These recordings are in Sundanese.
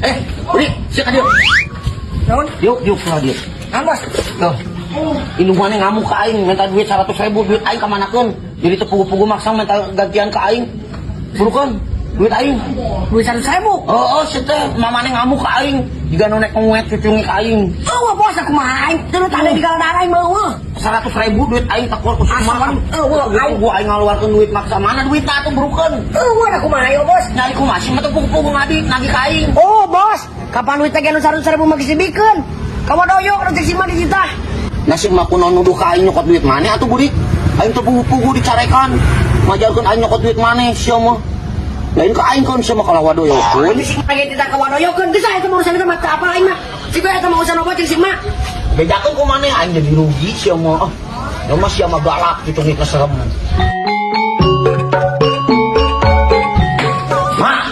Eh, Budi, sia ka dieu. Naon? Yuk, yuk ka dieu. Naon, Bos? Tuh. Indung maneh ngamuk ka aing minta duit 100 ribu, duit aing kamanakeun? Jadi teu pugu-pugu maksa minta gantian ka aing. Burukeun duit aing. Duit 100 ribu. Oh, sia teh mamane ngamuk ka aing. Jiga nu nek nguet cucungi ka aing. Oh, bos, aku mah aing teu tanda di galadar aing mah eueuh. 100 ribu duit aing takor ku si Asal, eueuh, aing. Gua aing ngaluarkeun duit maksa, mana duit atuh, burukeun. Eueuh, aku mah ayo, Bos. Nyari kumaha sih mah teu pugu-pugu ngadi nagih ka aing. Oh, Bos, kapan duit teh nu 100 ribu mah geus dibikeun? Ka Wadoyo nu cek si mah dititah. Nasib mah kunaon nuduh ka aing nyokot duit maneh atuh, Budi? Aing teu pugu-pugu dicarekan. Ngajarkeun aing nyokot duit maneh sia mah. Lain ka aing kan sia mah kalah wadoyokeun. Si mah ge titah ka Wadoyokeun, geus ah, eta mah urusan eta mah teu apa aing mah. Si eta mah urusan obat cek si mah. Bejakeun ku maneh aing jadi rugi sia mah. Ah, ya mah sia mah galak cucungitna serem. Mak,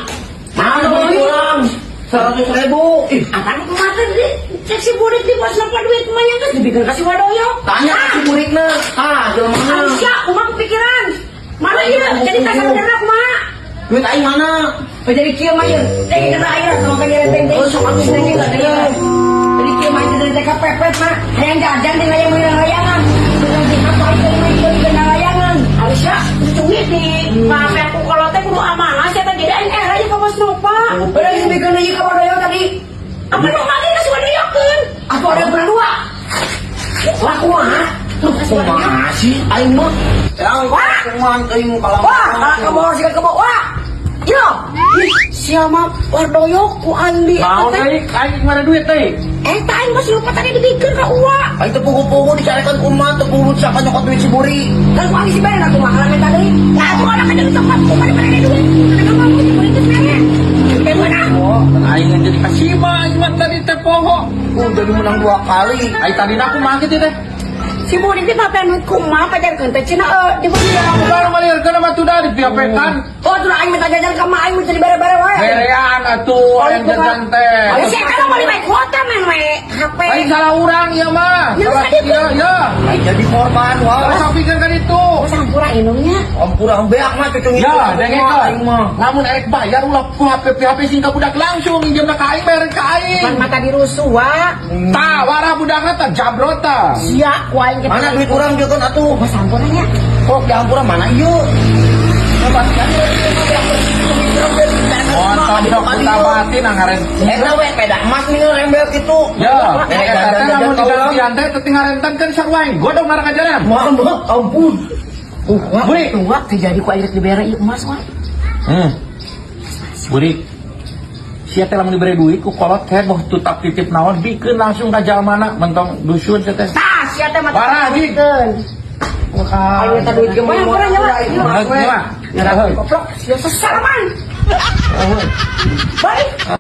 mana duit urang? 100 ribu. Ih, Atan kumaha teh di cek si Burik di bos napa duit mah yang geus dibikeun ka si Wadoyo. Tanya ka si Burikna. Ah, jelema mana? Aisyah, kumaha pikiran? Mana ieu? Jadi tas sabenerna kumaha? Duit aing mana? Oh, jadi kieu mah ieu. Teh kena air tong ka teng teng. Oh, sok atuh. Jadi kieu mah ieu teh kepepet mah. Hayang jajan di layang layangan. Dengan apa ieu mah ieu kena layangan. Aisyah, cungit di Maaf aku kalau teh kudu amanah saya teh jadi aing era ka Bos Nova. Udah geus dibikeun ieu ka Wadoyo tadi. Apa nu mati ka si Wadoyokeun? Aku ada pernah dua. Wah, kumaha? Kumaha sih aing mah? Ya, Wah! kumaha aing kalau Wah, kalau kamu harus ke bawah. Wah. Yo. Ih, siapa Wardoyo ku aing di Mau eta teh. teh, aing mana duit teh? Eta aing masih lupa tadi dibikeun ka uwa. Aing teu pugu-pugu dicarekan kumaha, teu pugu siapa nyokot duit si Buri. Kan ku aing si bere aku mah kalau minta deui. Nah, aku ada kerja di tempat ku mana mana duit. Mana kamu si Burik geus mere. Teh mana? Oh, aing jadi kasima aing mah tadi teh poho. Oh, jadi menang dua kali. Aing tadi aku mah gitu teh. Si Burik teh papean duit kumaha pajarkeun teh cenah di Aku baru malirkeun mah tuh dah di piapekan. Oh, tuh aing minta jajan ka mah aing minta dibere-bere wae. Berean atuh aing jajan teh. Ayo sih kan mau lima kuota men we HP. Aing salah urang ieu mah. Ya, Salah tadi iya, ya. Aing jadi korban, wah. Salah sapikeun kan itu. Oh, sampura indungnya. Ampura beak mah cucung itu. Ya, dengekeun. Aing mah. Lamun erek bayar ulah ku HP HP sing ka budak langsung minjemna ka aing bayar ka aing. Pan mata dirusuh wa. Tah, warah budakna tah jabrot tah. Sia ku aing kita. Mana duit urang jeung atuh? Oh, sampura nya. Kok diampura mana ieu? Oh, tong sok buta batin angaren. Eta we peda emas nih rembel gitu. Ya, Erek eta teh jajan-jajan lamun ka urang. digantian teh teu ngarentan kan sarua aing. Godong marang ajaran. Mah, mah, ampun. Wah, Buri. wah, terjadi ku aing rek dibere ieu emas wah. Buri. Sia teh lamun dibere duit ku kolot heboh tutap titip naon bikeun langsung ka jalmana mentong dusun sia teh. Tah, sia teh mata. Parah, Jing. Aing minta duit ge mah nya mah. Nah, Goblok, sia sesalaman. Balik.